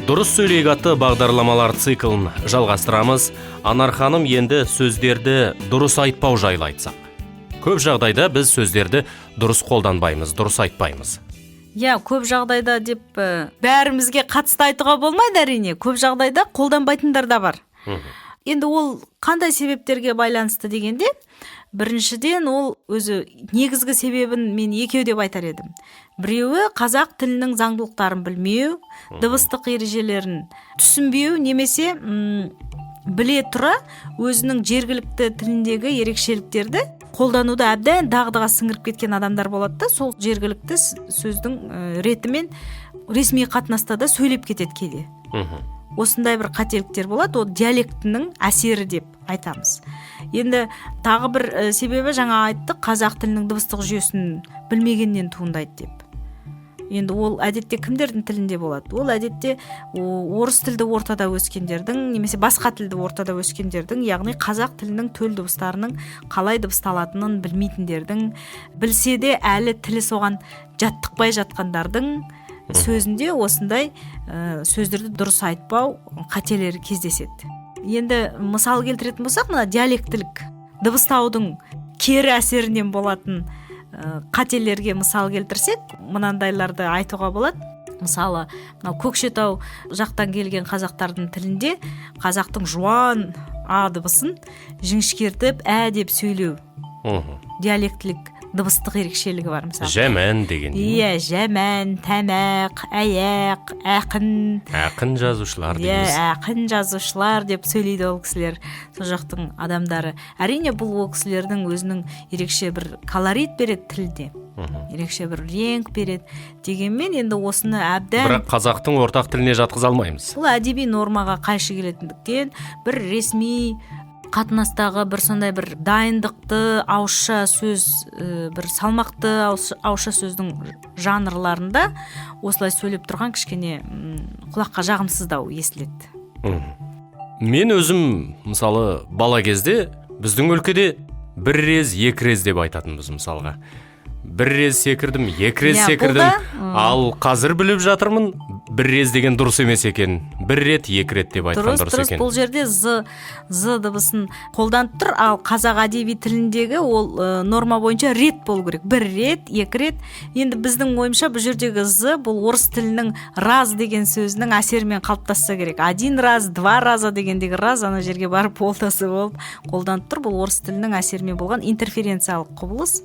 Дұрыс сөйлейік атты бағдарламалар циклін жалғастырамыз. Анар ханым, енді сөздерді дұрыс айтпау жайлы айтсақ. Көп жағдайда біз сөздерді дұрыс қолданбаймыз, дұрыс айтпаймыз. Иә, көп жағдайда деп бәрімізге қатысты айтуға болмайды әрине. Көп жағдайда қолданбайтындар да бар. Енді ол қандай себептерге байланысты дегенде, біріншіден, ол өзі негізгі себебін мен екеу деп айтар едім. Біреуі қазақ тілінің заңдылықтарын білмеу, дыбыстық ережелерін түсінбеу немесе біле тұра өзінің жергілікті тіліндегі ерекшеліктерді қолдануда әбден дағдыға сіңіріп кеткен адамдар болады да, сол жергілікті сөздің ретімен ресми қатынаста да сөйлеп кетеді кейде. Осындай бір қателіктер болады, ол диалектінің әсері деп айтамыз. Енді тағы бір себебі, жаңа айттық, қазақ тілінің дыбыстық жүйесін білмегеннен туындайды деп. Енді ол әдетте кімдердің тілінде болады? Ол әдетте орыс тілді ортада өскендердің немесе басқа тілді ортада өскендердің, яғни қазақ тілінің төл дыбыстарының қалай дыбысталатынын білмейтіндердің, білсе де әлі тілі соған жаттықпай жатқандардың сөзінде осындай сөздерді дұрыс айтпау қателері кездеседі. Енді мысал келтіретін болсақ, мына диалектілік дыбыстаудың кері әсерінен болатын қателерге мысал келтірсек, мынандайларды айтуға болады. Мысалы, мынау Көкшетау жақтан келген қазақтардың тілінде қазақтың жуан а дыбысын жіңішкертіп ә деп сөйлеу диалектілік дыбыстық ерекшелігі бар, мысалы. Жәмән деген. Иә, жәмән, тәмәқ, аяқ, ақын. Ақын жазушылар дейміз. Иә, ақын жазушылар деп сөйлейді ол кісілер, сол жақтың адамдары. Әрине, бұл ол кісілердің өзінің ерекше бір колорит береді тілде, ерекше бір реңк береді. Дегенмен енді осыны әбден Бірақ қазақтың ортақ тіліне жатқыза алмаймыз. Бұл әдеби нормаға қайшы келетіндіктен, бір ресми қатынастағы бір сондай бір дайындықты ауызша сөз, бір салмақты ауызша сөздің жанрларында осылай сөйлеп тұрған кішкене құлаққа жағымсыздау естіледі. Мен өзім, мысалы, бала кезде біздің өлкеде бір рез, екі рез деп айтатынбыз. Мысалға, бір рез секірдім, екі рез секірдім. Ал қазір біліп жатырмын, бір рез деген дұрыс емес екен, бір рет, екі рет деп айтқан дұрыс екен. Бұл жерде з з дыбысын қолданып тұр, ал қазақ әдеби тіліндегі ол норма бойынша рет болу керек, бір рет, екі рет. Енді біздің ойымша, бұл жердегі з бұл орыс тілінің раз деген сөзінің әсерімен қалыптасса керек. Один раз, два раза дегендегі раз ана жерге барып болтасы болып қолданып тұр. Бұл орыс тілінің әсерімен болған интерференциялық құбылыс.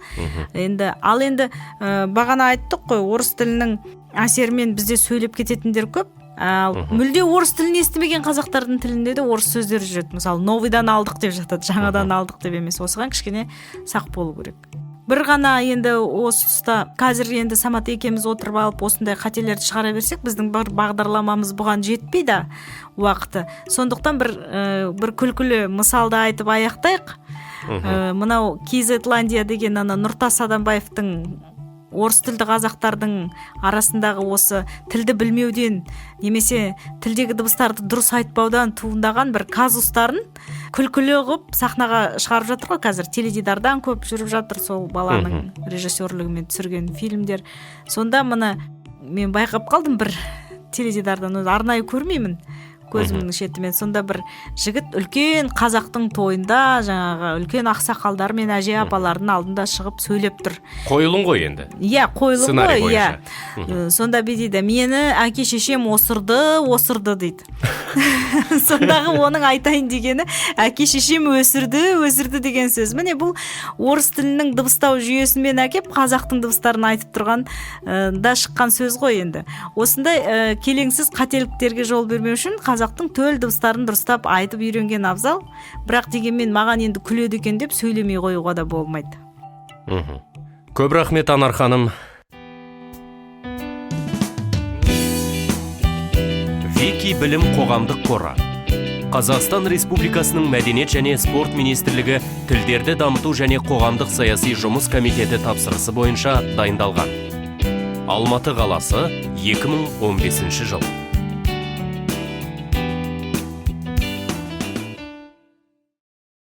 Енді ал енді бағана айттық қой, орыс тілінің әсерімен бізде сөйлеп кететіндер көп. Ал мүлде орыс тілін естімеген қазақтардың тілінде де орыс сөздері жүреді. Мысалы, новыйдан алдық деп жатады, жаңадан алдық деп емес. Осыған кішкене сақ болу керек. Бір ғана енді осы тұста қазір енді Самат екеуміз отырып алып осындай қателерді шығара берсек, біздің бір бағдарламамыз бұған жетпейді уақыты. Сондықтан бір күлкілі мысалды айтып аяқтайық. Мынау Кизетландия деген ана Нұртас Адамбаевтың орыс тілді қазақтардың арасындағы осы тілді білмеуден немесе тілдегі дыбыстарды дұрыс айтпаудан туындаған бір казустарын күлкілі қылып сахнаға шығарып жатыр ғой қазір, теледидардан көп жүріп жатыр сол баланың режиссерлігімен түсірген фильмдер. Сонда мына мен байқап қалдым бір теледидардан, өзі арнайы көрмеймін көзімнің шетімен. Сонда бір жігіт үлкен қазақтың тойында жаңағы үлкен ақсақалдар мен әже апалардың алдында шығып сөйлеп тұр. Қойылым ғой енді. Иә, қойылым Сценарий ғой, иә. бойынша. Сонда бүй дейді: «Мені әке шешем осырды, осырды», – дейді. Сондағы оның айтайын дегені әке шешем өсірді, өсірді деген сөз. Міне, бұл орыс тілінің дыбыстау жүйесімен әкеп қазақтың дыбыстарын айтып тұрған да шыққан сөз ғой. Енді осындай келеңсіз қателіктерге жол бермеу үшін қазақтың төл дыбыстарын дұрыстап айтып үйренген абзал. Бірақ дегенмен маған енді күледі екен деп сөйлемей қоюға да болмайды. Көп рахмет, Анар ханым. Вики білім қоғамдық қоры Қазақстан Республикасының Мәдениет және спорт министрлігі Тілдерді дамыту және қоғамдық саяси жұмыс комитеті тапсырысы бойынша дайындалған. Алматы қаласы, 2015 жыл.